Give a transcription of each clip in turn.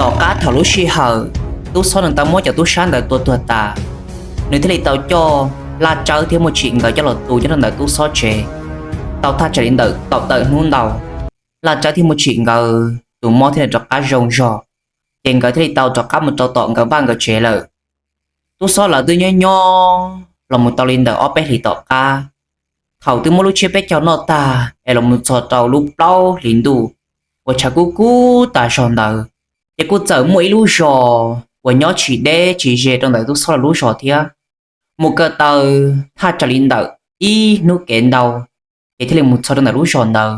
Tom qab thaum lub sij hawm tub xob nws tau muab cov tub sab ntawd tua tuag tas, nws thiaj li tau coj Laj Tsawb thiab Muaj Tsim nkawd coj los tu nyob rau ntawm tub xob tsev, tau thaj tsam li ntawm kaum tawm hnub ntau. Laj Tsawb thiab Muaj Tsim nkawd tus mob thiaj li rov qab zoo zog, ces nkawd thiaj li tau rov qab mus rau tom nkawd vaj nkawd tsev lawm. Tub xob lawv twb nyob nyob los mus tau li ntawm ob peb hlis tom qab, thaum twb muab lub tsiab peb caug noj tag es los mus txog rau lub plaub hlis ntuj uas tshav kub kub tas zog ntawd, ces kuj txawm muaj ib lub zos uas nyob tsis deb tsis ze rau ntawm tub xob lawv lub zos thiab, mus ko taw thaj tsam li ntawm ib hnub kev ntau, ces thiaj li mus txog rau ntawm lub zos ntawd.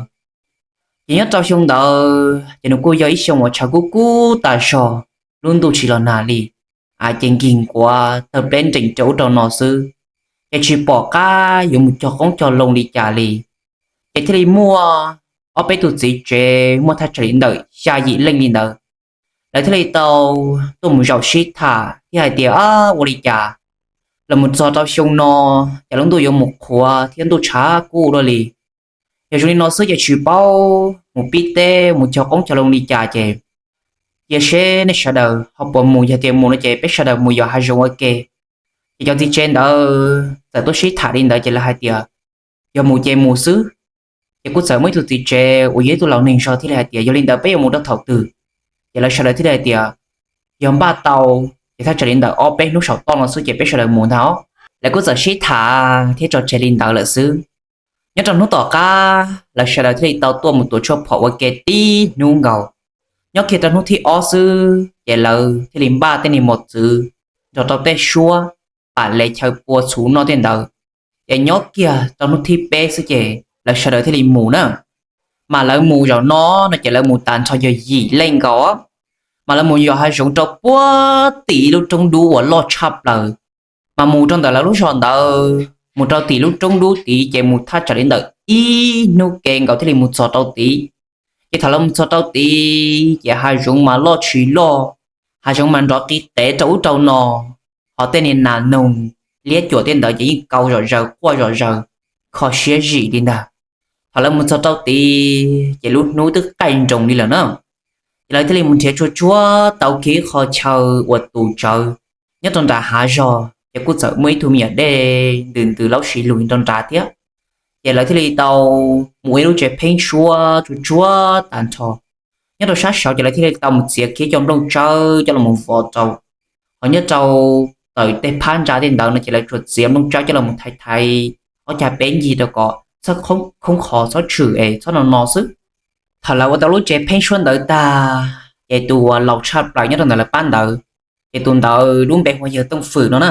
Ces nyob rau xyoo ntawd ces nws kuj yog ib xyoo uas tshav kub kub tas zog, lub ntuj tsis los nag li, ces nkig nkuav tawg pleb nrees rau ub rau no xwb, ces tsis pom qab yuav mus cog qoob cog loo li cas li. Ces thiaj li muaj ob peb tug txiv tsev muaj thaj tsam li ntawm xya yim leej li ntawd, lawv thiaj li tau tuaj mus zaum sib tham thiab hais tias, Ua li cas los mus txog rau xyoo no, cas lub ntuj yuav mus qhuav thiab ntuj tshav kub ua luaj li? Yog zoo li no xwb ces tsis paub mus pib teb mus cog qoob cog loo li cas ces cia seb nej sawv daws ho puas mus, yog tias mus no ces peb sawv daws mus yos hav zoov ua ke. Ces cov txiv tsev ntawd txawm tuaj sib tham li ntawd ces lawv hais tias, Yog mus ces mus xwb. Ces kuj txawm muaj ib tug txiv tsev uas yog ib tug laus neeg zog thiaj li hais tias, Yog li ntawd peb yuav mus rau thaum twg? Ces lawv sawv daws thiaj li hais tias, Yog npaj tau, ces thaj tsam li ntawm ob peb hnub saum toj no xwb ces peb sawv daws mus ntag. Lawv kuj txawm sib tham thiab tso tseg li ntawd lawm xwb. Nyob rau hnub tom qab lawv sawv daws thiaj li tau tuaj mus tuav tshuaj phom ua ke tib hnub nkaus. Nyob kiag rau hnub thib ob xwb ces lawv thiaj li npaj tej niag mos txwv nrog rau tej suab pam lev chaw pua txhuv noj tej ntawd. Ces nyob kiag rau hnub thib peb xwb ces lawv sawv daws thiaj li mus na. Mas lawv mus zaum no no ces lawv mus tag nrho yog yim leej nkaus, mas lawv mus yos hav zoov rau puag tim ib lub roob dub uas loj tshaj plaws. Mas mus rau ntawm lawv lub zos ntawd mus rau tim lub roob dub tid ces mus thaj tsam li ntawm ib hnub kev nkaus thiaj li mus txog rau tid. Ces thaum lawv mus txog rau tid ces hav zoov mas loj tsis loj, hav zoov mas nrov qis qev rau ub rau no, ho tej niag nas noog liab cuam tej ntawd ces yeej kaus zom zaws quaj zom zaws, kho siab zim li ntag. Thaum lawv mus txog rau tid ces lub hnub twb qaij nroos li lawm na. Ces lawv thiaj li mus nrhiav tsuag tsuag tau kiag ib qho chaw uas tus tsawv nyob rau nram hav zog, ces kuj txawm muaj ib tug me nyuam dej ntws ntws laub siv lug rau nrad thiab. Ces lawv thiaj li tau mus ua ib lub tsev pheeb suab tsuag tsuag tag nrho. Nyob rau sab saud ces lawv thiaj li tau mus txiav kiag cov nplooj tsawb coj los vov rau. Ho nyob rau tawm tej phab ntsa tej ntawd no ces lawv tsuas txiav nplooj tsawb coj los thaiv thaiv ob cag peb ncig rau kom txhob khoob qhov txhob tshwm es txhob no no xwb. Thaum lawv ua tau lub tsev pheeb suab ntawd tag ces tus uas laus tshaj plaws nyob rau ntawm lawv pab ntawd, ces tus ntawd lub npe hu ua yawg Tooj Fwm no na.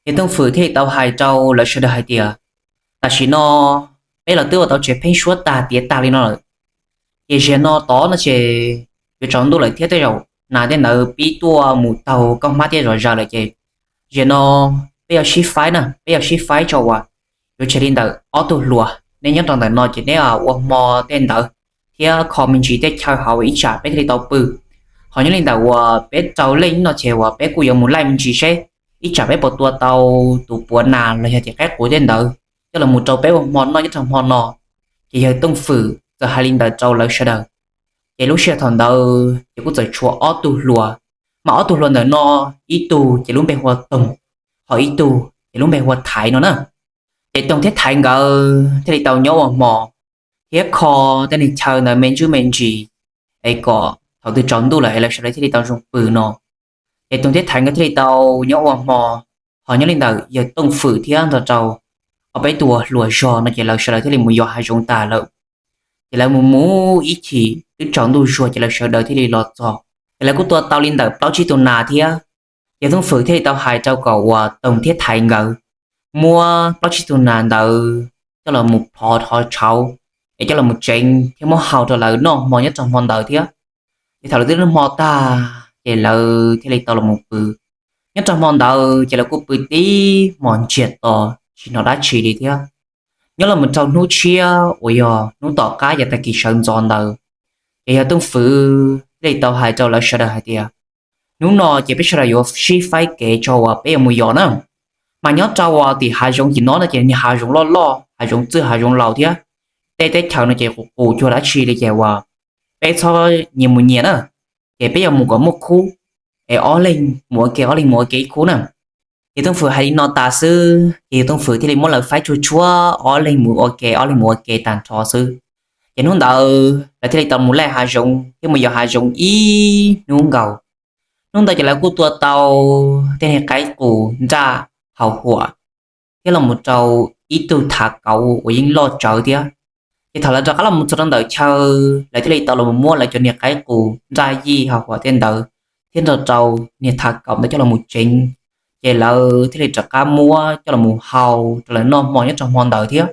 Yawg Tooj Fwm thiaj li tau hais rau lawv sawv daws hais tias, Tam sim no peb los twb ua tau tsev pheeb suab tag tiav tag li no lawm, ces zaum no tod no ces yuav tsaus ntuj lawm thiab tej zaum nas tej ntawd pib tuaj mus taug koj hmab thiab zom zaws lawm ces zaum no peb yuav sib faib na, peb yuav sib faib tso uas yuav tseg li ntawm ob tug hluas, neb nyob rau ntawm no ces neb ua hmo tej ntawd thiab kho me ntsis tej chaw hauv ib tsam peb thiaj li tau pw. Ho nyob li ntawm uas peb rau leej no ces uas peb kuj yuav mus laij me ntsis seb ib tsam peb puas tua tau tus puav nas los yog tias qaib quv tej ntawd coj los rau peb ua hmo noj nyob rau hmo no. Ces yawg Tooj Fwm txawm hais li ntawd rau lawv sawv daws. Ces lub sij hawm thaum ntawd ces kuj txawm tshuav ob tug hluas, mas ob tug hluas ntawm no ib tug ces lub npe hu ua Toog, ho ib tug ces lub npe hu ua Thaiv no na. Ces Toog thiab Thaiv nkawd thiaj li tau nyob ua hmo thiab kho tej niag chaw ntawd me ntsuj me ntsis es kom thaum twg tsaus ntuj lawm es lawv sawv daws thiaj li tau zoo pw no. Ces Toog thiab Thaiv nkawd thiaj li tau nyob ua hmo, ho nyob li ntawm yawg Tooj Fwm thiab nrog rau ob peb tug hluas zog no ces lawv sawv daws thiaj li mus yos hav zoov tag lawm. Ces lawv mus mus ib chim twb tsaus ntuj zuag ces lawv sawv daws thiaj li los txog. Ces lawv kuj tua tau li ntawm plaub tsib tug nas thiab. Yawg Tooj Fwm thiaj li tau hais rau kom uas Toog thiab Thaiv nkawd muab plaub tsib tug nas ntawd coj los mus plhov qhov tshauv es coj los tsev thiab muab hau rau lawv noj hmo nyob rau hmo ntawd thiab. Ces thaum lawv twb noj hmo tag ces lawv thiaj li tau los mus pw. Nyob rau hmo ntawd ces lawv kuj pw tib hmos ntsiag to tsis hnov dab tsi li thiab. Nyob los mus rau hnub tshiab uas yog hnub tom qab yav tag kis sawv ntxov ntawd, ces yawg Tooj Fwm thiaj li tau hais rau lawv sawv daws hais tias, Hnub no ces peb sawv daws yuav sib faib kev tso uas peb yuav mus yos na. Mas nyob rau uas tim hav zoov tim no no ces niag hav zoov loj loj, hav zoov txwj hav zoov laus thiab, tej teb chaws no ces qus qus cuag dab tsi li ces uas peb txhob nyias mus nyias na. es peb yuav mus kom muaj khub, es ob leeg mus ua ke, ob leeg mus ua ke ib khub na. Yawg Tooj Fwm hais li no tas xwb ces Yawg Tooj Fwm thiaj li muab lawv faib tsuag tsuag, ob leeg mus ua ke, ob leeg mus ua ke tag nrho xwb. Ces hnub ntawd lawv thiaj li tau mus laij hav zoov thiab mus yos hav zoov ib hnub nkaus. Hnub ntawd ces lawv kuj tua tau tej niag qaib qus nraj haus huam thiab los mus rau ib tug thav kauv uas yeej loj tsawv thiab. Ces thaum lawv rov qab los mus txog rau ntawm chaw, lawv thiaj li tau los muab lawv cov niag qaib qus nraj yij haus huam tej ntawd thiab nrog rau niag thav kauv ntawd coj los mus tsev. Ces lawv thiaj li rov qab muab coj los mus hau rau lawv noj hmo nyob rau hmo ntawd thiab.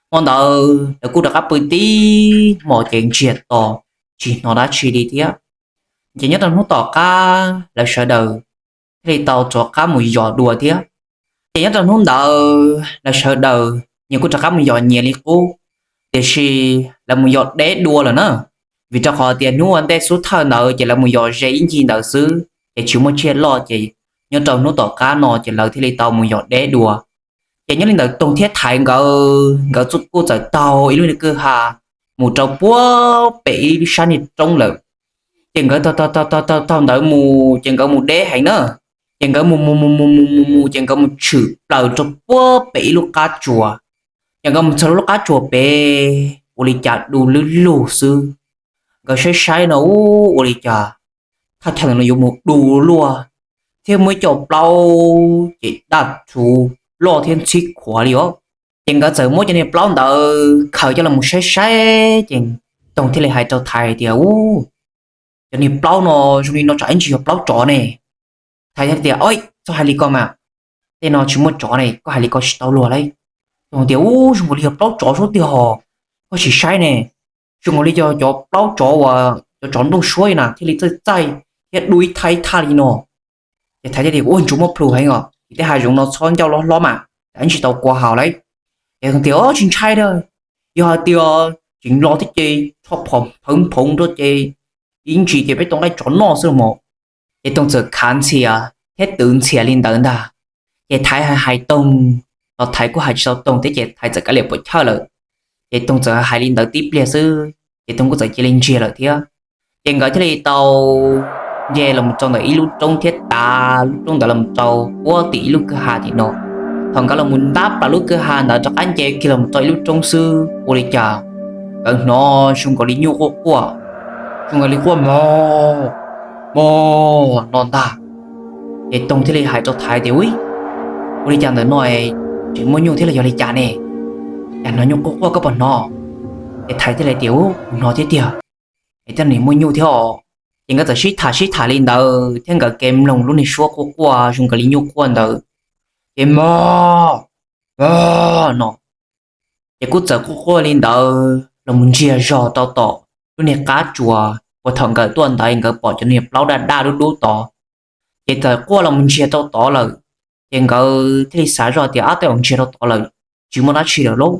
Hmo ntawd lawv kuj rov qab pw tib hmos ces ntsiag to, tsis hnov dab tsi li thiab. Ces nyob rau hnub tom qab lawv sawv daws thiaj li tau rov qab mus yos dua thiab. Ces nyob rau hnub ntawd lawv sawv daws nyias kuj rov qab mus yos nyias li qub, tiam sis lawv mus yos deb dua lawm na, vim rau qhov tias hnub ua ntej xub thawj ntawd ces lawv mus yos ze ib ncig ntawd xwb ces tsis muaj tsiaj loj, ces nyob rau hnub tom qab no ces lawv thiaj li tau mus yos deb dua. Ces nyob li ntawd Toog thiab Thaiv nkawd, nkawd kuj txawm taug ib lub niag kwj ha mus rau puag pem ib sab niag roob lawm. Ces nkawd taug taug taug taug ntawd mus ces nkawd mus deb heev na. Ces nkawd mus mus mus mus mus mus mus ces nkawd mus tshwm plaws rau puag pem ib lub qab tsuas. Ces nkawd mus txog lub qab tsuas pem, ua li cas du lug lug xwb. Nkawd saib saib no, ua li cas thaj chaw ntawm no yuav mus du luaj, thiab muaj ib co plaub ces daj rhuv loj thiab ntxhib khuav li os. Ces nkawd txawm muab cov niag plaub ntawd khaws coj los saib saib ces Toog thiaj li hais rau Thaiv tias, Ub, cov niag plaub no zoo li no tsam ib ntsis yog plaub tsov ne. Thaiv tias, Oi, txhob hais li ko mas, tej no tsis muaj tsov ne, koj hais li ko tsis tau luag lauj. Toog tias, Ub, zoo nkaus li yog plaub tsov suab tiag hos, koj sim saib ne, zoo nkaus li yog cov plaub tsov uas cov tsov nplooj suab na thiaj li txaij txaij thiab dub ib thaj ib thaj li no. Ces Thaiv thiaj tias, Ua ntsuav muaj plhus heev os, ces tej hav zoov no txhob ncauj loj hlob mas, ib ntsis tau kua haus lauj. Ces Toog tias, Tsis ntshai na, yog hais tias tseem los thiab ces rho phom phawv nphoov rau ces ib ntsis ces peb tau nqaij tsov noj xwb los mas. Ces Toog txawm khav ntxhias thiab twv ntxhias li ntawd ntag. Ces Thaiv hais hais Toog los Thaiv kuj hais tsis tau Toog thiab ces Thaiv txawm kav liam puam chawj lawm. Ces Toog txawm hais li ntawd tib pliag xwb ces Toog kuj txawm cia li ntsiag lawm thiab. Ces nkawd thiaj li tau nce los mus rau ntawm ib lub roob thiab tav lub roob ntawd los mus rau puag tim ib lub kwj ha tim no. Thaum nkawd los mus ntab plaws lub kwj ha ntawd rov qab nce kiag los mus rau ib lub roob xwb, ua li cas nkawd hnov zoo nkaus li nyuj quaj quaj, zoo nkaus li quaj mog mog no ntag. Ces Toog thiaj li hais rau Thaiv tias, Ui, ua li cas ntawm no tseem muaj nyuj thiab los yog li cas ne? Cas hnov nyuj quaj quaj koj puas hnov? Ces Thaiv thiaj li tias, Ub, kuv hnov thiab tiag, es tej no muaj nyuj thiab os. Ces nkawd txawm sib tham sib tham li ntawd thiab nkawd ke mloog lub niag suab quaj quaj zoo nkaus li nyuj quaj ntawd, ces mog mog no. Ces kuj txawm quaj quaj li ntawd los mus ntsiag zog rau tom lub niag qab tsuas uas thaum nkawd tuaj ntawd nkawd pom cov niag plaub daj daj dub dub tod. Ces txawm quaj los mus ntsiag rau tod lawm, ces nkawd thiaj li xav zoj tias, Ab, tej zaum ntsiag rau tod lawm, tsis muaj dab tsi lawm lauj.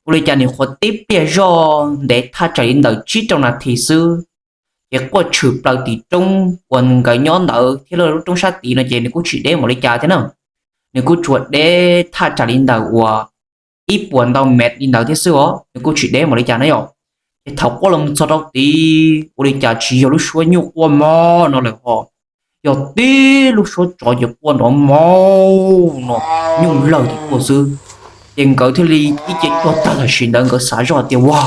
Ua li cas nim qhuav tib pliag zoj ntev thaj tsam li ntawm tsib rau nas this xwb, ces quaj tshwm plaws tim roob uas nkawd nyob ntawd thiab lub roob sab tid no ces nws kuj tsis deb npaum li cas thiab na. Nws kuj tsuas deb thaj tsam li ntawm uas ib puas ntau mev li ntawd thiab xwb os, nws kuj tsis deb npaum li cas na yom. Ces thaum quaj los mus txog rau tid, ua li cas tsis yog lub suab nyuj quaj mog no lawm ho, yog tib lub suab tsov ces quaj nrov mog no, nyuj lawg tim tuaj xwb. Ces nkawd thiaj li ib ce tuag tag tam sim ntawd nkawd xav zoj tias, Ua,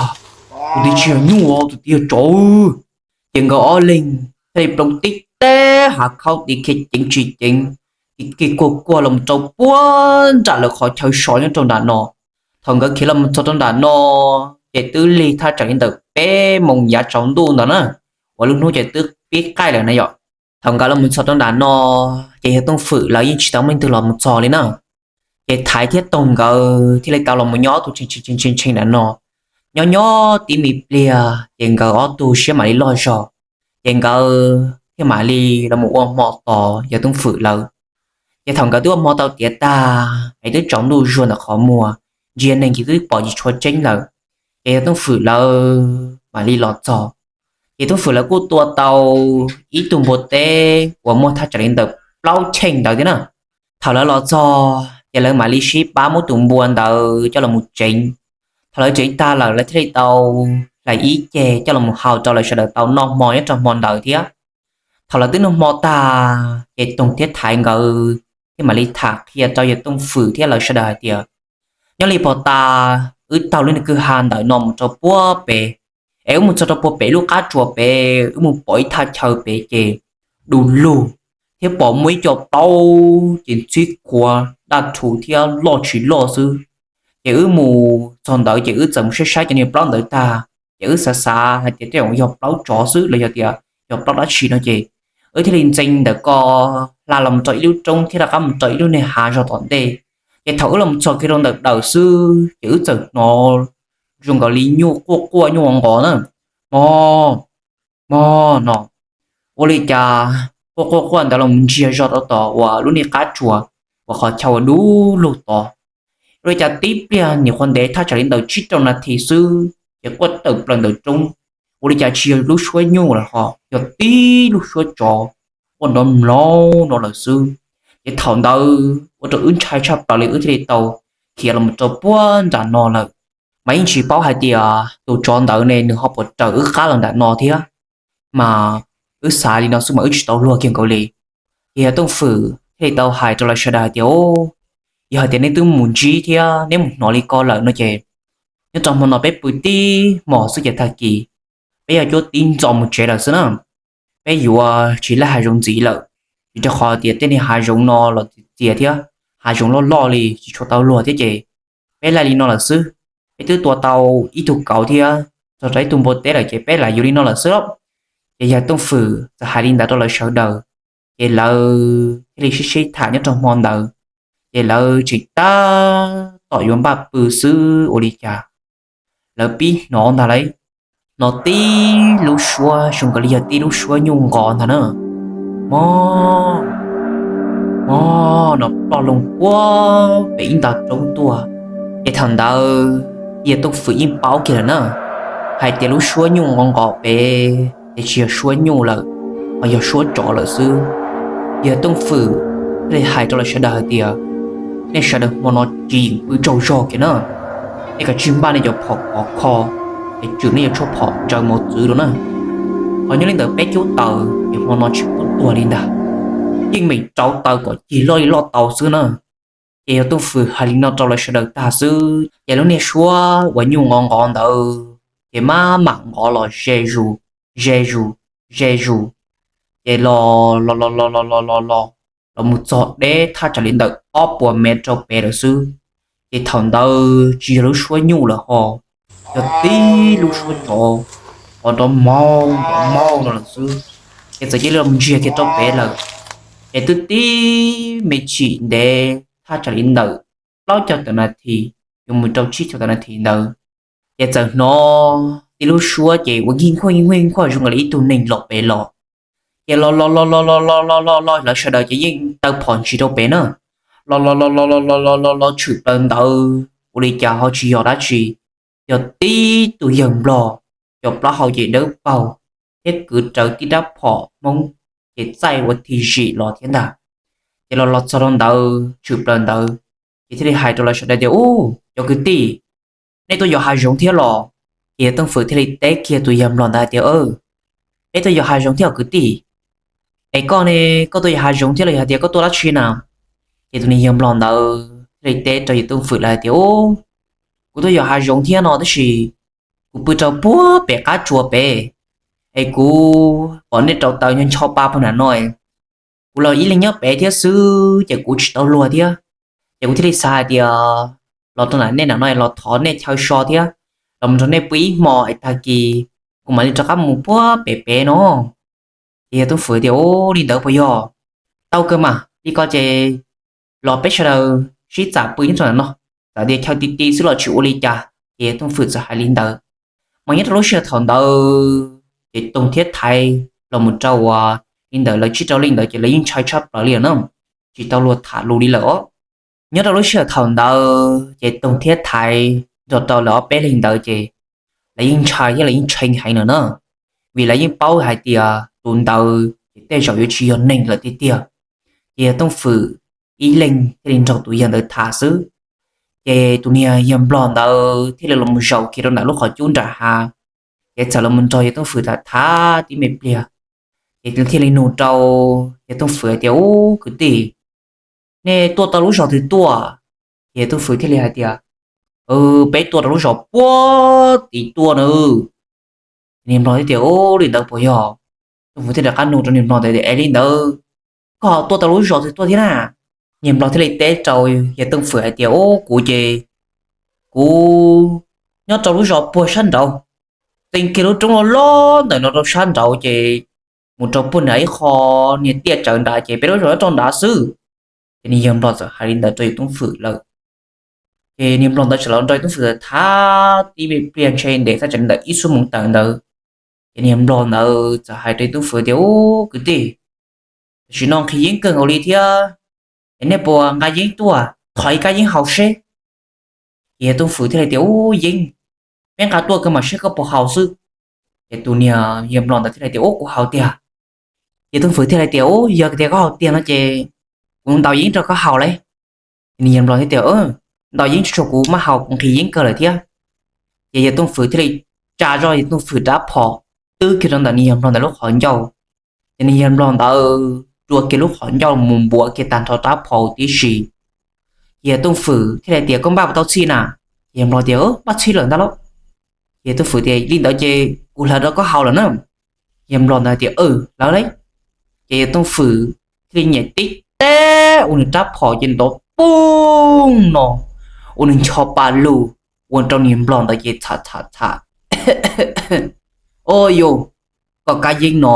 tus twg tsis yog nyuj, tus twg yog tsov? Ces nkawd ob leeg thiaj li ploov tib teb hav khaub tid khiav ceev tsis ceev, khiav kuag kuag los mus rau puag nram lawv qhov chaw so nyob rau nram no. Thaum nkawd khiav los mus txog rau nram no, ces twb lig thaj tsam li ntawm peb moos yav tsaus ntuj ntawd na, uas lub hnub ces twb pib qaij lawm na yom. Thaum nkawd los mus txog rau nram no, ces yawg Tooj Fwm lawv yeej tsis tau muaj leej twg los mus txog li na. Ces Thaiv thiab Toog nkawd thiaj li tau los mus nyob ob tug tshee tshee tshee nram no. Nyob nyob tib me pliag ces nkawd ob tug siab mam li loj zog, ces nkawd thiaj mam li los mus ua hmo tos yawg Tooj Fwm lawv. Ces thaum nkawd twb ua hmo tau tiav tag es twb tsaus ntuj zuag ntawm qhov muag, ntsia neeg ces twb pom tsis tshua tseeb lawm, ces yawg Tooj Fwm lawv mam li los txog. Ces Tooj Fwm lawv kuj tua tau ib tug npua teb uas muaj thaj tsam li ntawm plaub cheej ntawd thiab na. Thaum lawv los txog ces lawv mam li sib pab muab tus npua ntawd coj los mus tsev. Thaum lawv tsev tag lawm lawv thiaj li tau hlais ib ce coj los mus hau rau lawv sawv daws tau noj hmo nyob rau hmo ntawd thiab. Thaum lawv twb noj hmo tag ces Toog thiab Thaiv nkawd thiaj mam li tham qhia rau yawg Tooj Fwm thiab lawv sawv daws hais tias, nyob li pog tas, wb taug lub niag kwj ha ntawm no mus rau puag pem, es wb mus txog rau puag pem lub qab tsuas pem, wb mus pom ib thaj chaw pem ces du lug, thiab pom muaj ib co plaub ces ntxhib qhuav daj rhuv thiab loj tsis loj xwb. Ces wb mus txog ntawd ces wb txawm mus saib saib cov niag plaub ntawd tag, ces wb xav xav hais tias tej zaum yog plaub tsov xwb los yog tias yog plaub dab tsi no ces wb thiaj li ntxeev ntawm ko hla los mus rau ib lub roob thiab rov qab mus rau ib lub niag hav zog tom ntej. Ces thaum wb los txog kiag rau ntawm dawm xwb ces wb txawm hnov zoo nkaus li nyuj quaj quaj nyuj nqos na, mog, mog no. Ua li cas quaj quaj quaj ntawd los mus ntsiag zog rau tom uas lub niag qab tsuas uas qhov chaw uas du lug tod. Ua li cas tib pliag nyuam qhuav ntev thaj tsam li ntawm tsib rau nas this xwb ces quaj tawm plaws ntawm roob. Ua li cas tsis yog lub suab nyuj lawm ho yog tib lub suab tsov quaj nrov mlov no lawm xwb. Ces thaum ntawd ua rau wb ntshai tshaj plaws li wb thiaj li tau khiav los mus rau puag nram no lawm. Mas yeej tsis paub hais tias tus tsov ntawd ne nws ho puas raws wb qab los nram no thiab. Mas wb xav li no xwb mas wb tsis tau luag kiag nkaus li. Ces yawg Tooj Fwm thiaj li tau hais rau lawv sawv daws hais tias, yog hais tias neb twb mus ntsib thiab neb mus hnov li ko lawm no ces nyob rau hmo no peb pw tib hmos xwb ces tag kis peb yuav cuab tib ntxo mus tsev lawm xwb na. Peb yuav tsis laij hav zoov ntxiv lawm, vim rau qhov tias tej niag hav zoov no los txias txias thiab hav zoov loj loj li tsis tshua tau luag thiab ces peb laij li no lawm xwb. Peb twb tua tau ib tug kauv thiab txog rau ib tug npua teb lawm ces peb lam yuav li no lawm xwb. Ces yawg Tooj Fwm txawm hais li ntawd rau lawv sawv daws, ces lawv thiaj li sib sib tham nyob rau hmo ntawd. Ces lawv tseem tab tom yuav npaj pw xwb ua li cas lawv pib hnov ntag lauj, hnov tib lub suab zoo nkaus li yog tib lub suab nyuj nqos ntag na, mog, mog no ploj loo puag pem ib nta roob tuaj. Ces thaum ntawd yawg Tooj Fwm yeej paub kiag lawm na, hais tias lub suab nyuj nqos nqos pem ces tsis yog suab nyuj lawm, ho yog suab tsov lawm xwb. Yawg Tooj Fwm thiaj li hais rau lawv sawv daws hais tias, nej sawv daws hmo no tsis yeem pw tsaug zog kiag na, nej kav tsij npaj nej cov phom khov kho, es tswm nej yuav tshuaj phom ntsaws mos txwv rau na. Ho nyob li ntawd peb cub taws ces hmo no tsis pub tuag li ntag, yeej meem rauv taws kom cig loj li loj tau xwb na. Ces yawg Tooj Fwm hais li no rau lawv sawv daws tag xwb ces lub niag suab uas nyuj nqos nqos ntawd ces maj mam nqos los ze zus, ze zus, ze zus, ces los los los los los los los los los mus txog deb thaj tsam li ntawm ob puas mev rau pem lawm xwb. Ces thaum ntawd tsis yog lub suab nyuj lawm ho, yog tib lub suab tsov, qhov nrov mauj nrov mauj no lawm xwb. Ces txawm cia li los ntsiag kiag rau pem lawm. Ces twb tib me chim ntev thaj tsam li ntawm plaub caug tawm nas this yuav mus rau tsib caug tawm nas this ntawd, ces txawm hnov tib lub suab ces ua nkig nkuaj nkig nkuaj zoo nkaus li ib tug neeg los pem los. Ces los los los los los los los los los lawv sawv daws ces yeej taw phom ntsis rau pem na, los los los los los los los los los tshwm plaws ntawd ua li cas ho tsis yog dab tsi, yog tib tug yawg nplog, cov plaub hau ces dawb paug thiab kwv rawv tib rab phom Hmoob ces txaij ua thi zim los thiab ntag. Ces los los txog rau ntawd tshwm plaws ntawd, ces thiaj li hais rau lawv sawv daws tias, ub, cov kwv tij, nej tuaj yos hav zoov thiab los? Ces yawg Tooj Fwm thiaj li teb kiag tus yawg nplog ntawd hais tias, peb tuaj yos hav zoov thiab os kwv tij. Es koj ne, koj tuaj yos hav zoov thiab los yog hais tias koj tuaj dab tsi na? Ces tus niag yawg nplog ntawd thiaj li teb rau yawg Tooj Fwm lawm hais tias, ub, kuv tuaj yos hav zoov thiab no tab sis kuv pw rau puag pem qab tsuas pem, es kuv pom nej rauv taws ncho ncho pa puag nram no, kuv los ib leeg nyob pem thiab xwb ces kuv tsis tau luag thiab. Ces kuv thiaj li xav hais tias los rau nram nej nram no los thov nej chaw so thiab los mus nrog nej pw ib hmo es tag kis kuv mam li rov qab mus puag pem pem no. Ces yawg Tooj Fwm tias, ub, li ntawd puas yog? Tau kawg mas, li ko ces los peb sawv daws sib txam pw nyob rau ntawm no, txawm tias chaw ti ti xwb los tsis ua li cas. Ces yawg Tooj Fwm txawm hais li ntawd. Mas nyob rau lub sij hawm thaum ntawd ces Toog thiab Thaiv los mus rau uas li ntawd lawv tsib rau leej ntawd ces lawv yeej ntshai tshaj plaws li lawm na, tsis tau luag tham lus li lawm os. Nyob rau lub sij hawm thaum ntawd ces Toog thiab Thaiv nrog rau lawv ob peb leeg ntawd ces lawv yeej ntshai thiab lawv yeej tshee heev lawm na, vim lawv yeej paub hais tias tus ntawd ces tej zaum yuav tsis yog neeg lawm tiag tiag. Ces yawg Tooj Fwm ib leeg thiaj li nrog tus yawg ntawd tham xwb. Ces tus niag yawg nplog ntawd thiaj li los mus zaum kiag rau ntawm lub qhov cub nram hav, ces txawm los mus nrog yawg Tooj Fwm tham tham tib me pliag. Ces thiaj li nug rau yawg Tooj Fwm hais tias, Ub kwv tij, nej tuaj tau lub zos twg tuaj? Ces yawg Tooj Fwm thiaj li hais tias, Peb tuaj rau lub zos puag tim tuaj na. Niag nplog thiaj tias, Ub, li ntawd puas yog? Tooj Fwm thiaj rov qab nug rau niag nplog ntawd tias, Es li ntawd koj tuaj tau lub zos twg tuaj thiab na? Niag nplog thiaj li teb rau yawg Tooj Fwm hais tias, Ub, kuv ces kuv nyob rau lub zos puag sab nraud, txees kiag lub roob loj loj ntawm no rau sab nraud ces mus rau puag nram ib qho niag tiaj tsawv nrad ces peb lub zos nyob rau nrad xwb. Ces niag yawg nplog txawm hais li ntawd rau yawg Tooj Fwm lawm. Ces niag nplog ntawd txawm los nrog yawg Tooj Fwm tham tib pliag ntshe ntev thaj tsam li ntawm ib xuab moos tawm ntawd. Ces niag nplog ntawd txawm hais rau yawg Tooj Fwm tias, Ub kwv tij, tam sim no nqhis yeeb kawg nkaus li thiab, es nej puas nqa yeeb tuaj thov ib kab yeeb haus seb? Ces yawg Tooj Fwm thiaj li tias, Ub yeeb, peb nqa tuaj kawg mas seb koj puas haus xwb. Ces tus niag yawg nplog ntawd thiaj li tias, Ub, kuv haus tiag. Yawg Tooj Fwm thiaj li tias, Ub, yog tias koj haus tiag no ces kuv ntaus yeeb rau koj haus lauj. Ces niag yawg nplog thiaj tias, Ntaus yeeb tsuag tsuag kuv maj haus, kuv nqhis yeeb kawg lawm thiab. Ces yawg Tooj Fwm thiaj li tsa zog yawg Tooj Fwm rab phom twb kiag rau ntawm niag yawg nplog ntawd lub qhov ncauj. Ces niag yawg nplog ntawd rua kiag lub qhov ncauj mus npuav kiag tag nrho rab phom tib si. Ces yawg Tooj Fwm thiaj li tias, Koj npaj puas tau txhij na? Ces yawg nplog tias, Npaj txhij lawm ntag lauj. Ces yawg Tooj Fwm tias, Li ntawd ces kuv hlawv rau koj haus lawm na. Yawg nplog ntawd tias, Hlawv lauj. Ces yawg Tooj Fwm thiaj li nyem tib teg ua nws rab phom ces nrov poog no, ua nws ncho pa lug, ua rau niag nplog ntawd ces txham txham txham. Au yau, koj kab yeeb no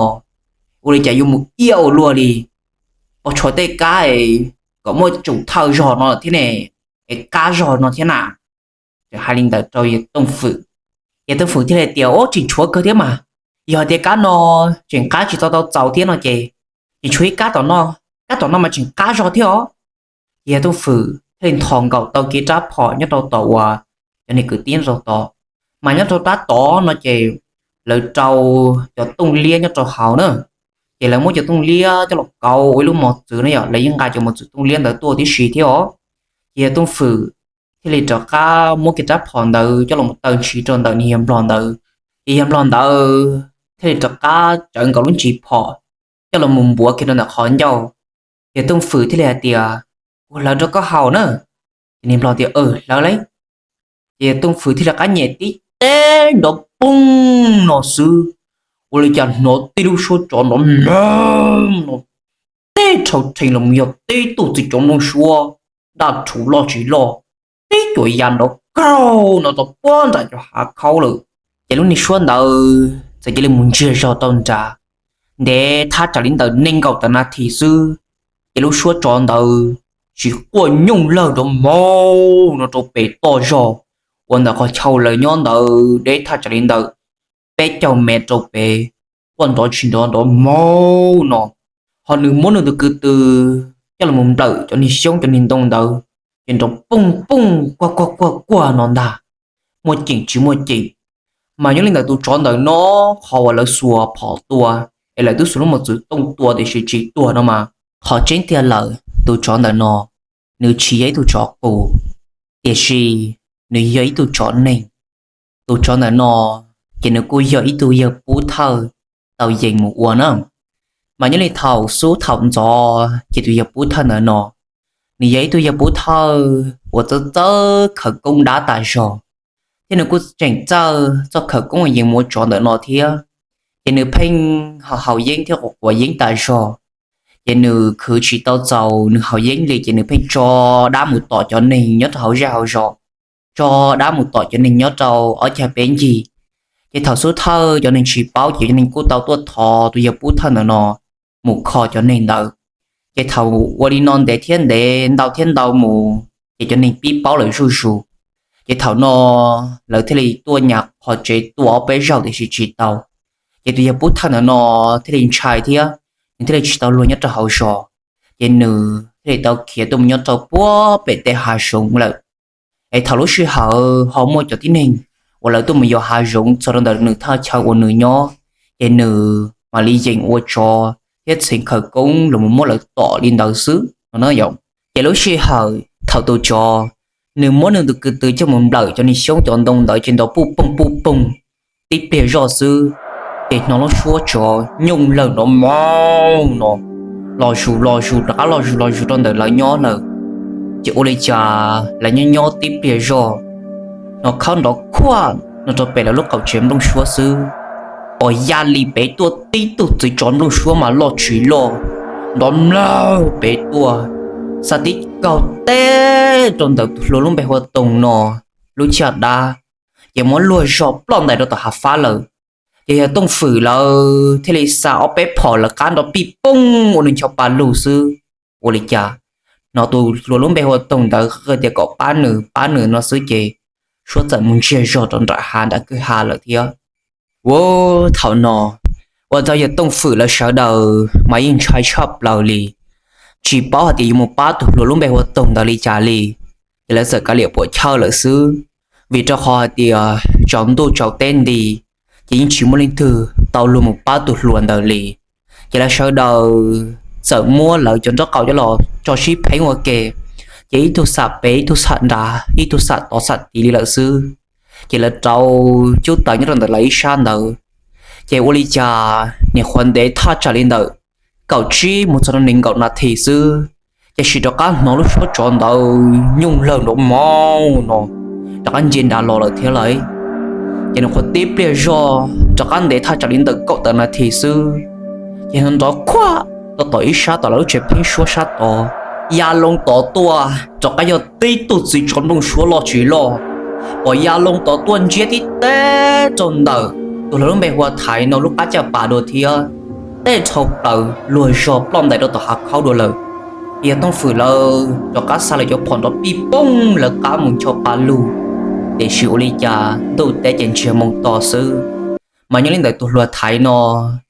ua li cas yuav mus iab ua luaj li, pov tshuav tej kab kom muaj tsum thawj zog no thiab ne, es qab zog no thiab na. Ces hais li ntawd rau yawg Tooj Fwm, yawg Tooj Fwm thiaj li tias, Ub, tseem tshuav kawg thiab mas, yog tias kab no tseem qab tsis tau tau txaus thiab no ces tseem tshuav ib kab tom no, kab tom no mas tseem qab zog thiab os. Ces yawg Tooj Fwm thiaj li nthos nkaus tau kiag rab phom nyob rau tom uas cov niag kwv tij nyob rau tod, mas nyob rau rab tod no ces lawv rau cov tooj liab nyob rau hauv na. Ces lawv muab cov tooj liab coj los kauv ua ib lub mos txwv na yom, lawv yeej nqa cov mos txwv tooj liab ntawd tuaj tib si thiab os. Ces yawg Tooj Fwm thiaj li rov qab muab kiag rab phom ntawd coj los taw ntsiv rau ntawm niag yawg nplog ntawd. Ces yawg nplog ntawd thiaj li rov qab tsawv nkaus lub ntsis phom coj los mus npuav kiag rau ntawm qhov ncauj. Yawg Tooj Fwm thiaj li hais tias, Kuv hlawv rau koj haus na. Ces niag nplog tias, Hlawv lauj. Ces yawg Tooj Fwm thiaj li rov qab nyem tib teg nrov poog no xwb, ua li cas hnov tib lub suab tsov nrov mloog no, teb rhau rhees los yog tib tug txiv tsov nplooj suab daj rhuv loj tsis loj, tib cuam ya nrov kaug no rau puag nram cov hav khaub lawm. Ces lub niag suab ntawd txawm cia li mus ntsiag zog rau nrad. Ntev thaj tsam li ntawm nees nkaum tawm nas this xwb, ces lub suab tsov ntawd tsis quaj nyooj lawg nrov mloog no rau pem toj zog uas ntawm qhov chaw lawv nyob ntawd deb thaj tsam li ntawm peb caug mev rau pem, quaj nrov tsis nrov nrov mloog no. Ho nws muab nws tus kwv tw coj los mus nplawm cov niag xyoob cov niag ntoo ntawd, ces nrov poog poog kuag kuag kuag kuag no ntag, muaj ceem tsis muaj ceem. Mas nyob li ntawm tus tsov ntawm no, qhov uas lawv xuas phom tua es lawv twb xuas lub mos txwv tooj tua tiam sis tsis tuag no mas, qhov tseeb tiag lawm tus tsov ntawm no nws tsis yog ib tug tsov qus, tiam sis nws yog ib tug tsov neeg. Tus tsov ntawm no ces nws kuj yog ib tug yawg pub thawj tau yees mus ua na. Mas nyob li thaum xub thaum ntxov ces tus yawg pub thawj ntawm no, nws yog ib tug yawg pub thawj uas txawj txawj khawv koob dab tas zog, thiab nws kuj tseem txawj txoj khawv koob uas yees mus ua tsov ntawm no thiab. Ces nws pheej haus yeeb thiab quav yeeb tas zog. Ces nws khwv tsis tau txaus nws haus yeeb li ces nws pheej tso dab mus tom cov neeg nyob rau hauv zej hauv zos, tso dab mus tom cov neeg nyob rau ob cag peb ncig. Ces thaum xub thawj cov neeg tsis paub ces cov neeg kuj tau tuaj thov tus yawg pub thawj ntawm no mus kho cov neeg ntawd. Ces thaum ua li no ntev thiab ntev, ntau thiab ntau mus, ces cov neeg pib paub lawm zuj zus. Ces thaum no lawv thiaj li tuaj nyas qhov tsev tua ob peb zaug tiam sis tsis tau. Ces tus yawg pub thawj ntawm no thiaj li ntshai thiab, nws thiaj li tsis tau luag nyob rau hauv zos. Ces nws thiaj li tau khiav tuaj mus nyob rau puag pem tej hav zoov lawm. Es thaum lub sij hawm ho muaj cov tib neeg uas lawv tuaj mus yos hav zoov txog rau ntawm nws thaj chaw uas nws nyob, ces nws mam li yeem ua tsov thiab txheev khawv koob los mus muab lawv tom li ntawd xwb no na yom. Ces lub sij hawm thaum tus tsov nws muab nws tus kwv tw coj mus nplawm cov niag xyoob cov ntoo ntawd ces nrov puj poog puj poog tib pliag zoj xwb, ces hnov lub suab tsov nyooj lawg nrov mog no los zus los zus rov qab los zus los zus rau ntawm lawv nyob lawm. Ces ua li cas lawv nyob nyob tib pliag zog hnov khawb nrov khuaj no rau pem lawv lub qaum tsev nplooj suab xwb, pom ya li pem tuaj tib tug txiv tsov nplooj suab mas loj tsis loj, nrov mlawg pem tuaj, xa tib kaug teb rau ntawm tus hluas lub npe hu ua Toog no lub caj dab, ces muab luag zog ploj ntais rau tom hav fab lawm. Ces yawg Tooj Fwm lawv thiaj li xa ob peb phom lawv qab nrov pij pooj ua nws ncho pa lug xwb. Ua li cas hnov tus hluas lub npe hu ua Toog ntawd qw tias kom pab nws pab nws no xwb ces suab txawm mus ntsiag zog rau nram hav nram kwj ha lawm thiab. Ua thaum no ua rau yawg Tooj Fwm lawv sawv daws mas yeej ntshai tshaj plaws li, tsis paub hais tias yuav mus pab tus hluas lub npe hu ua Toog ntawd li cas li. Ces lawv txawm kav liam puam chawj lawm xwb, vim rau qhov hais tias tsaus ntuj tsaus teb nti, ces yeej tsis muaj leej twg tau luag mus pab tus hluas ntawd li. Ces lawv sawv daws txawm muab lawv cov nraub qaum coj los tso sib pheeb ua ke, ces ib tug xam pem ib tug xam nrad ib tug xam tod xam tid li lawm xwb. Ces lawv rauv cub taws nyob rau ntawm lawv ib sab ntawd, ces ua li cas nim qhuav ntev thaj tsam li ntawm kaum tsib mus txog rau nees nkaum nas this xwb, ces sim rov qab hnov lub suab tsov ntawd nyooj lawg nrov mog no rov qab nce nrad los lawm thiab lauj. Ces nws qhuav tib pliag zog rov qab ntev thaj tsam li ntawm kaum tawm nas this xwb, ces nrov khuaj rau tom ib sab tom lawv lub tsev pheeb suab sab tod, ya loo tod tuaj rov qab yog tib tug txiv tsov nplooj suab loj tsis loj, pom ya loo tod tuaj ntsiab tib teb rau ntawm tus hluas lub npe hu ua Thaiv no lub qab caj pas dua thiab, teb dhau plaws luag zog ploj ntais rau tom hav khaub dua lawm. Yawg Tooj Fwm lawv rov qab xa lawv cov phom nrov pij pooj lawv qab mus ncho pa lug, tiam sis ua li cas ntuj teb ces ntsiag moo to xwb. Mas nyob li ntawm tus hluas Thaiv no,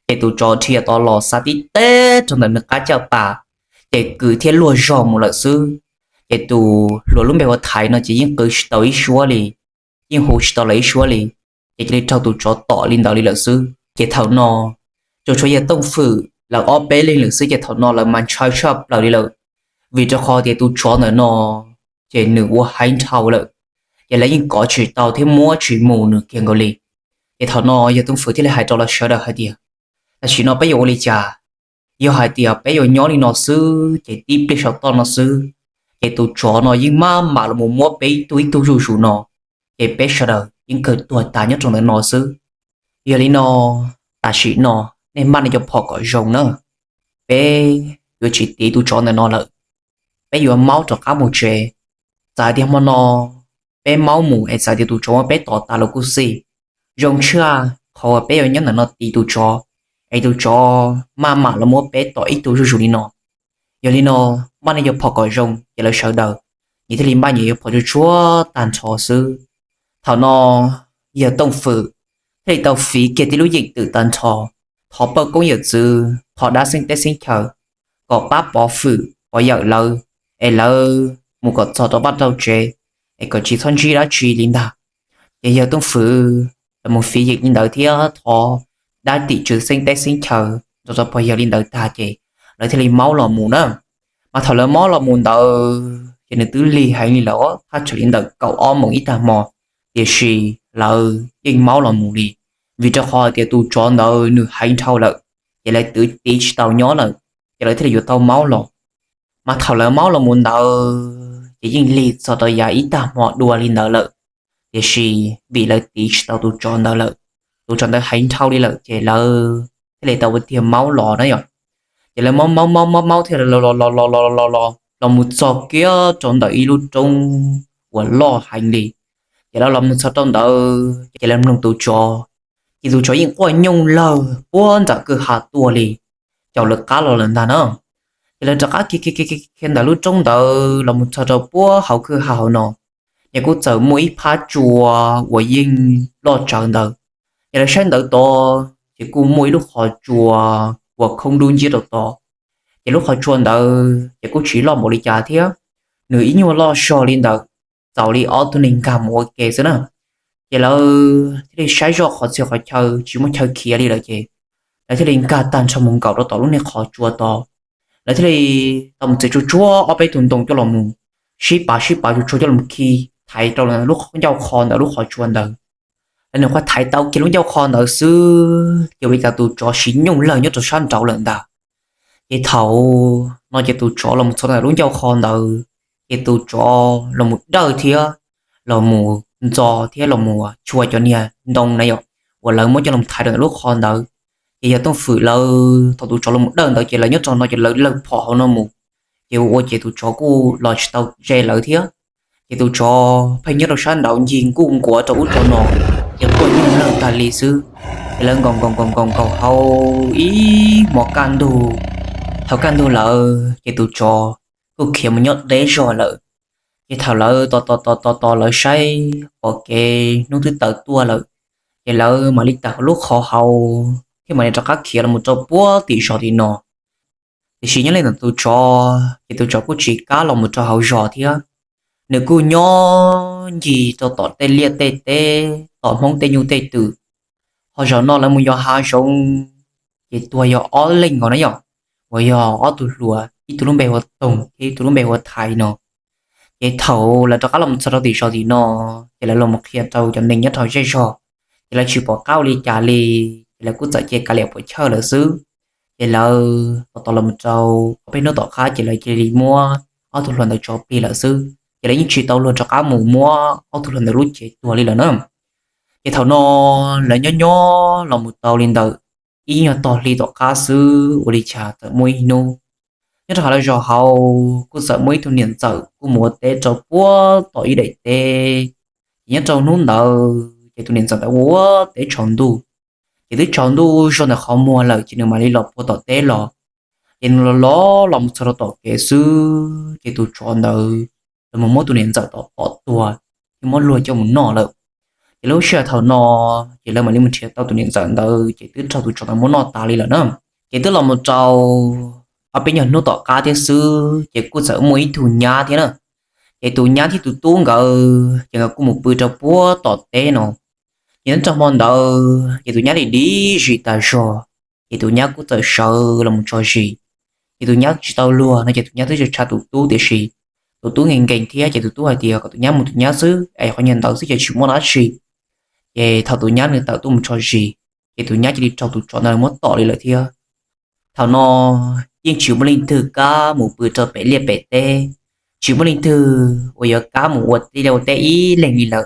ces tus tsov dhia tod los xa tib teb rau ntawm nws qab caj pas, ces kwv thiab luag zog mus lawm xwb. Ces tus hluas lub npe hu ua Thaiv no ces yeej qw tsis tau ib suab li, yeej hu tsis tau lawv ib suab li, ces cia li raug tus tsov tom li ntawd li lawm xwb. Ces thaum no tsuas tshuav yawg Tooj Fwm lawv ob peb leeg lawm xwb, ces thaum no lawv mas ntshai tshaj plaws li lawm, vim rau qhov tias tus tsov ntawm no ces nws ua heev dhau lawm, ces lawv yeej kov tsis tau thiab muab tsis mus nws kiag nkaus li. Ces thaum no yawg Tooj Fwm thiaj li hais rau lawv sawv daws hais tias, tam sim no peb yuav ua li cas? Yog hais tias peb yuav nyob li no xwb ces tib pliag saum toj no xwb, ces tus tsov no yeej maj mam los mus muab peb ib tug ib tug zuj zus no, ces peb sawv daws yeej kawg tuag tas nyob rau ntawm no xwb. Yog li no, tam sim no nej npaj nej cov phom kom zoo na, peb yuav tsis tiv tus tsov ntawm no lawm, peb yuav maub rov qab mus tsev. Txawm tias hmo no peb maub mus es txawm tias tus tsov muab peb tom tas los kuj xij, zoo tshiab qhov uas peb yuav nyob ntawm no tiv tus tsov, es tus tsov maj mam los muab peb tom ib tug zuj zus li no. Yog li no, npaj nej cov phom kom zoo, ces lawv sawv daws nyias thiaj li npaj nyias cov phom tsuag tsuag tag nrho xwb. Thaum no yawg Tooj Fwm thiaj li tau fiv kiag tib lub yeem twm tag nrho, thov pawg koob yawm txwv, thov dab xeeb teb xeeb chaw kom pab pov hwm pov yawm lawv, es lawv mus kom txog rau vaj rau tsev, es kom tsis txhob ntsib dab tsi li ntag. Ces yawg Tooj Fwm los mus fiv yeem li ntawd thiab thov dab tim tswv xeeb teb xeeb chaw nrog rau pog yawg li ntawd tag ces lawv thiaj li maub los mus na. Mas thaum lawv maub los mus ntawd ces nws twb lig heev li lawm, thaj tsam li ntawm kaum ob moos ib tag hmo, tiam sis lawv yeej maub los mus li, vim rau qhov hais tias tus tsov ntawd nws heev dhau lawm, ces lawv twb tiv tsis tau nyob lawm, ces lawv thiaj li yuav tau maub los. Mas thaum lawv maub los mus ntawd ces yeej lig txog rau yav ib tag hmo dua li ntawd lawm, tiam sis vim lawv tiv tsis tau tus tsov ntawd lawm, tus tsov ntawd heev dhau li lawm ces lawv thiaj li tau ua tiag maub los na yom. Ces lawv maub maub maub maub maub thiaj los los los los los los los mus txog kiag rau ntawm ib lub roob uas loj heev li. Ces lawv los mus txog rau ntawd ces lawv mloog tus tsov, ces tus tsov yeej quaj nyooj lawg puag nram kwj ha tuaj li, caum lawv qab los lawm ntag na. Ces lawv rov qab khiav khiav khiav khiav ntawm lub roob ntawd los mus txog rau puag hauv kwj ha hauv no, ces kuj txawm muaj ib phab tsua uas yeej loj tsawv ntawd. Ces lawv saib ntawd tod ces kuj muaj ib lub qhov tsua uas khoob dub nciab rau tod. Ces lub qhov tsua ntawd ces kuj tsis loj npaum li cas thiab, nws ib nyuag loj zog li ntawm txaus li ob tug neeg nkag mus ua ke xwb na. Ces lawv thiaj li saib zoj qhov txhia qhov chaw tsis muaj chaw khiav li lawm ces lawv thiaj li nkag tag nrho mus nkaum rau tom lub niag qhov tsua tod. Lawv thiaj li tau mus txiav tsuag tsuag ob peb tug ntoo coj los mus sib pav sib pav tsuag tsuag coj los khi thaiv rau lub ncauj qhov ntawm lub qhov tsua ntawd. Lawv nyuam qhuav thaiv tau kiag lub ncauj qho ntawd xwb ces ua li cas tus tsov siv nyooj lawg nyob rau sab nraud lawm ntag. Ces thaum no ces tus tsov los mus txog ntawm lub ncauj qho ntawd, ces tus tsov los mus dawj thiab los mus ntxo thiab los mus chua cov niag ntoo na yom, uas lawv muab coj los thaiv rau ntawm lub qho ntawd. Ces yog Tooj Fwm lawv thaum tus tsov los mus dawj ntawd ces lawv nyob rau no ces lawv lawg phom hauv no mus, ces ua ua ces tus tsov kuj los tsis tau ze lawv thiab. Ces tus tsov pheej nyob rau sab nraud ncig nkuj nkuav rau ub rau no, ces quaj nyooj lawg tag li xwb. Ces lawv nkaum nkaum nkaum nkaum nkaum hauv ib hmos kaj ntug, thaum kaj ntug lawm ces tus tsov kuj khiav mus nyob deb zog lawm. Ces thaum lawv tos tos tos tos tos lawv saib pom kev hnub twb tawm tuaj lawm, ces lawv mam li tawm hauv lub qhov hauv thiab mam li rov qab khiav los mus rau puag tim zos tim no. Tiam sis nyob li ntawm tus tsov ces tus tsov kuj tsis kam los mus rau hauv zos thiab, nws kuj nyob ncig rau tom tej liaj tej teb, tom Hmoob tej nyuj tej twm. Ho zaum no lawv mus yos hav zoov, ces tuag yog ob leeg nkaus na yom, uas yog ob tug hluas, ib tug lub npe hu ua Toog thiab ib tug lub npe hu ua Thaiv no. Ces thaum lawv rov qab los txog rau tim zos tim no, ces lawv los qhia rau cov neeg nyob rau zej zog, ces lawv tsis pom qab ua li cas li, ces lawv kuj txawm cia kav liam puam chawj lawm xwb. Ces lawv tos tos los rau ob peb hnub tom qab ces lawv cia li muab ob tug hluas ntawd tso plig lawm xwb, ces lawv yeej tsis tau luag rov qab mus muab ob tug hluas ntawd lub cev tuag li lawm na. Ces thaum no lawv nyob nyob los mus tau li ntawm ib nyuag tog hli tom qab xwb ua li cas txawm muaj ib hnub, nyob rau hauv lawv zos hauv kuj txawm muaj ib tug niam ntxawm kuj mus ua teb rau puag tom ib daim teb. Ces nyob rau hnub ntawd ces tus niam ntxawm ntawd ua teb tsaus ntuj, ces twb tsaus ntuj zog ntawm qhov muag lawm ces nws mam li los puag tom teb los. Ces nws los los los mus txog rau tom kev xwb ces tus tsov ntawd los mus muab tus niam ntxawm tom tom tuag thiab muab luag coj mus noj lawm. Ces lub sij hawm thaum no ces lawv mam li mus nrhiav tau tus niam ntxawm ntawd ces twb raug tus tsov ntawd muab noj tas li lawm na. Ces twb los mus rau ob peb nyuag hnub tom qab thiab xwb ces kuj txawm muaj ib tug nyab thiab na. Ces tus nyab thiab tus tub nkawd ces nkawd kuj mus pw rau puag tom teb no. Ces nyob rau hmo ntawd ces tus nyab dim dim zis tas zog, ces tus nyab kuj txawm sawv los mus tso zis. Ces tus nyab tsis tau luag no ces tus nyab twb tsis tshua tus tub tiam sis tus tub nkees nkees thiab ces tus tub hais tias kom tus nyab mus tus nyab xwb es qhov nyuag ntawd xwb ces tsis muaj dab tsi. Ces thaum tus nyab nws tawm tuaj mus tso zis, ces tus nyab cia li raug tus tsov ntawd muab tom li lawm thiab. Thaum no yeej tsis muaj leej twg kam mus pw rau pem liaj pem teb, tsis muaj leej twg uas yuav kam mus ua teb ib leeg li lawm.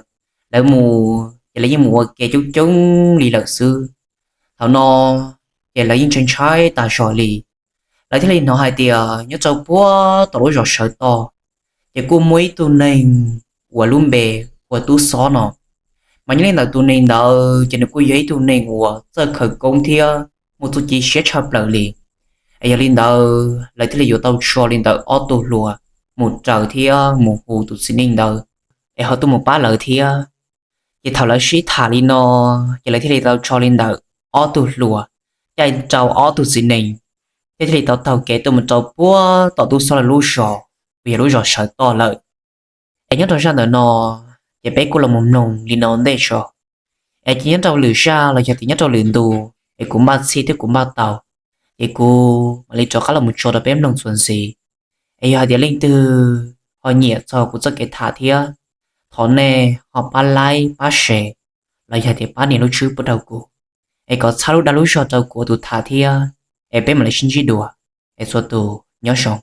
Lawv mus ces lawv yeej mus ua ke coob coob li lawm xwb. Thaum no ces lawv yeej ntshai ntshai tas zog li. Lawv thiaj li hnov hais tias nyob rau puag tom lub zos sawv toj, ces kuj muaj ib tug neeg uas lub npe hu ua Tub Xob no. Mas nyob li ntawm tus neeg ntawd ces nws kuj yog ib tug neeg uas txawj khawv koob thiab muaj txuj ci siab tshaj plaws li. Es yog li ntawd lawv thiaj li yuav tau tso li ntawm ob tug hluas mus raws thiab mus hu tus txiv neej ntawd es ho tuaj mus pab lawv thiab. Ces thaum lawv sib tham li no, ces lawv thiaj li tau tso li ntawm ob tug hluas caij rau ob tug txiv neej, thiab thiaj li tau taug kev tuaj mus rau puag tom Tub Xob lawv lub zos uas yog lub zos sawv toj lawm. Es nyob rau zaj ntawm no, ces peb kuj los mus mloog li no ntej tso. Es ces nyob rau lwm zaj los yog tias nyob rau lwm ntu, es kuv npaj txhij thiab kuv npaj tau, ces kuv mam li rov qab los mus tso rau peb mloog txuas ntxiv. Es yog hais tias leej twg ho nyiam txog kuv txoj kev tham thiab, thov nej ho pab like pab share los yog tias pab nias lub tswb pub rau kuv, es kom txhawb lub dag lub zog rau kuv ua tus tham thiab. Es peb mam li sib ntsib dua, es txhua tus nyob zoo.